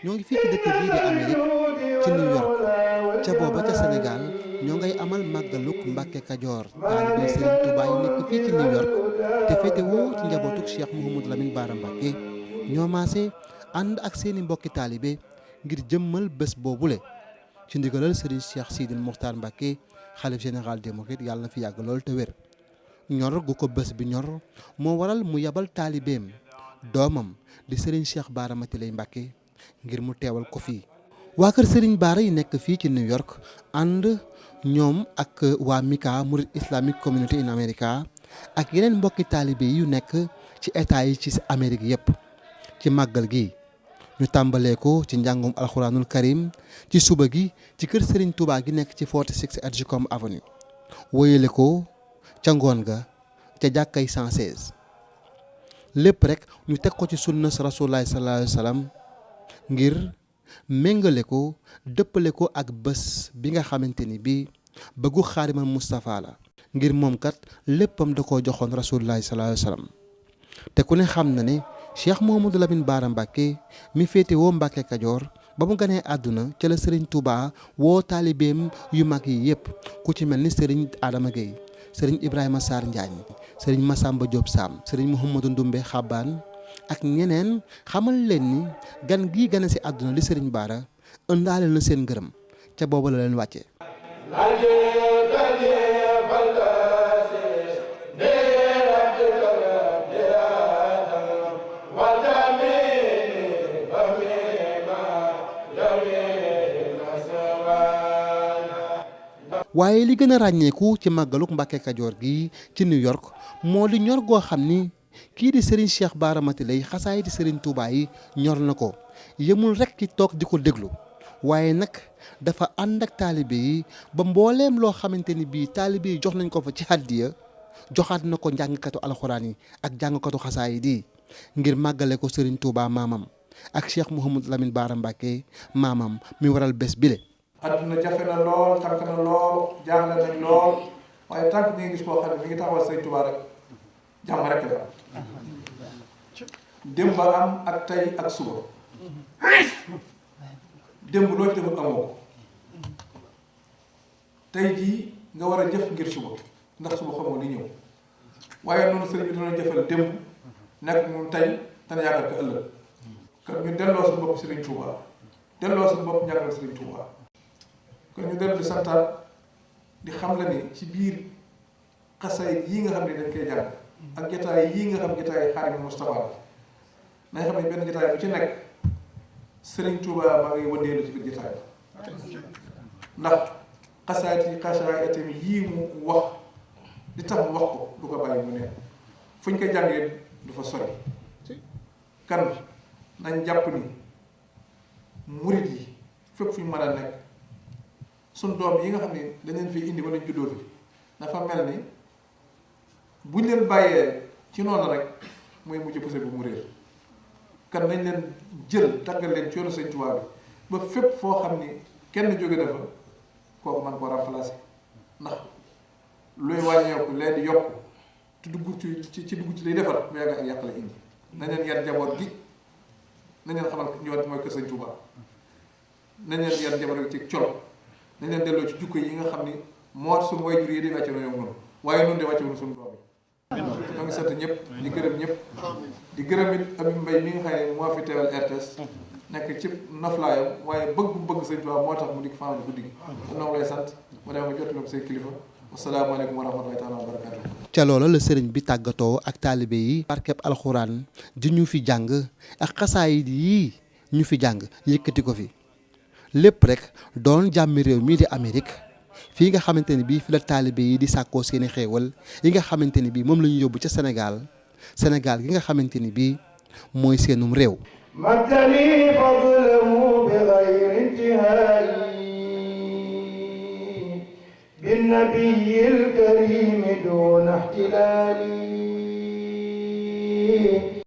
ñoo ngi fii ci dëkk bii di Amérique ci New York ca booba ca Sénégal ñoo ngay amal màggaluk Mbàkke Kajoor taalibe Serigne Touba yi nekk fii ci New York te féete woo ci njabootuk Cheikh Mouhamadou Lamine Bara Mbacké ñoo maase ànd ak seeni mbokki taalibe ngir jëmmal bés boobule ci ndigalal Serigne Cheikh Sidil Mokhtar Mbacké xalif général des mourides yàlla na fi yàgg lool te wér ñor gu ko bés bi ñor moo waral mu yabal taalibeem doomam di Serigne Cheikh Bara Matiley Mbacké ngir mu teewal ko fii. waa kër Serigne Bara yi nekk fii ci New York ànd ñoom ak waa MICA Murid Islamic Community in America ak yeneen mbokki taalibe yu nekk ci état yi ci Amérique yépp ci màggal gi ñu tàmbalee ko ci njàngum alxuraanul karim ci suba gi ci kër Serigne Touba gi nekk ci 46 Edgecombe Avenue wóyale ko ca ngoon ga ca jàkkay 116 lépp rek ñu teg ko ci sunna Rasulullah sallallahu alayhi wa sallam ngir méngale ko dëppale ko ak bés bi nga xamante ni bii bëggu Xaadimal Moustapha la ngir moom kat léppam da koo joxoon Rasulullah sallallahu alayhi wa sallam te ku ne xam na ne Cheikh Mouhamadou Lamine Bara Mbacké mi féete woo Mbàkke Kajoor ba mu ganee àdduna ca la Serigne Touba woo taalibeem yu mag yi yépp ku ci mel ni Serigne Adama Gueye Serigne Ibrahima Sarr Njaañ Serigne Massamba Diop Sam Serigne Mouhamadou Ndumbe Xabaan ak ñeneen xamal leen ni gan gii gane ci àdduna li Serigne Bara ëndaale na seen ngërëm ca booba la leen wàcce waaye li gën a ràññeeku ci màggaluk Mbàkke Kajoor gi ci New York moo di ñor goo xam ni kii di Serigne Cheikh Bara Matiley xasaay di Serigne Touba yi ñor na ko yemul rek ci toog di ko déglu waaye nag dafa ànd ak taalibe yi ba mbooleem loo xamante ni bii taalibe yi jox nañ ko fa ci hàddiya joxaat na ko njàngkatu alxuraan yi ak jàngkatu xasaay di ngir màggale ko Serigne Touba maamam ak Cheikh Mouhamadou Lamine Bara Mbacké maamam mi waral bés bile. adduna jafe na lool tànk na lool jaaxle nañ lool waaye tànk ñi ngi gis koo xam ne mi ngi taxawal Sëriñ Touba rek jàmm rek la démb am ak tey ak suba démb loo ci defut amoo tey jii nga war a jëf ngir suba ndax suba xamoo li ñëw waaye noonu sëriñ bi dina jëfal démb nekk moom tey dana yaakaar ko ëllëg kon ñu delloo suñu bopp Sëriñ Touba delloo suñu bopp ñàkkal Sëriñ Touba kon ñu dellu di santaat di xam la ni ci biir xasaay yii nga xam ne dañ koy jàng ak jotaay yii nga xam jotaay Xaadimal Mustafaa nañ xam ne benn jotaay bu ci nekk Sëriñ Touba maa ngi wëndeelu ci biir jotaay ndax xasaayati yii mu wax li tax mu wax ko du ko bàyyi mu ne fu ñu koy jàngee du fa sori kan nañ jàpp ni murit yi fépp fu ñu mën a nekk suñ doom yi nga xam ne dañ leen fi indi wala ñu juddoo fi dafa mel ni buñ leen bàyyee ci noonu rek mooy mujj poussé bu mu réer kan nañ leen jël tàggal leen ci yoonu Sëñ Tuubaa bi ba fépp foo xam ni kenn jóge dafa kooku man koo remplacer ndax luy wàññeeku leen di yokk te dugg ci dugg ci lay defar bu yàgg ak yàq la indi nañ leen yar njaboot gi nañ leen xamal njaboot mooy kër Sëñ Tuubaa nañ leen yar njaboot gi ci col nañ leen delloo ci jukko yi nga xam ni moo suñu waajur yi di wàcce na ñoom noonu waaye noonu de wàcce woon suñu doom yi ñoo ngi sant ñëpp di gërëm ñëpp di gërëm it Habib Mbaye mi nga xam ne moo fi teewal RTS nekk ci noflaayam waaye bëgg Sëñ Tuubaa moo tax mu di ko faam di guddi gi kon noo ngi lay sant mu dem nga jottali ko say kilifa asalaamaaleykum wa rahmatullahi taala wa barakatuh ca loola la sëriñ bi tàggatoo ak taalibe yi barkeb alxuraan di ñu fi jàng ak xasaayid yii ñu fi jàng yëkkati ko fi lépp rek doon jàmmi réew mii di Amérique fii nga xamante ni bii fi la taalibe yi di sàkkoo seeni xéewal yi nga xamante ni bii moom la ñu yóbbu ca Sénégal gi nga xamante ni bii mooy seenum réew maktali fadlahu bi ghayri intihai bin nabiyil karim duna ihtilali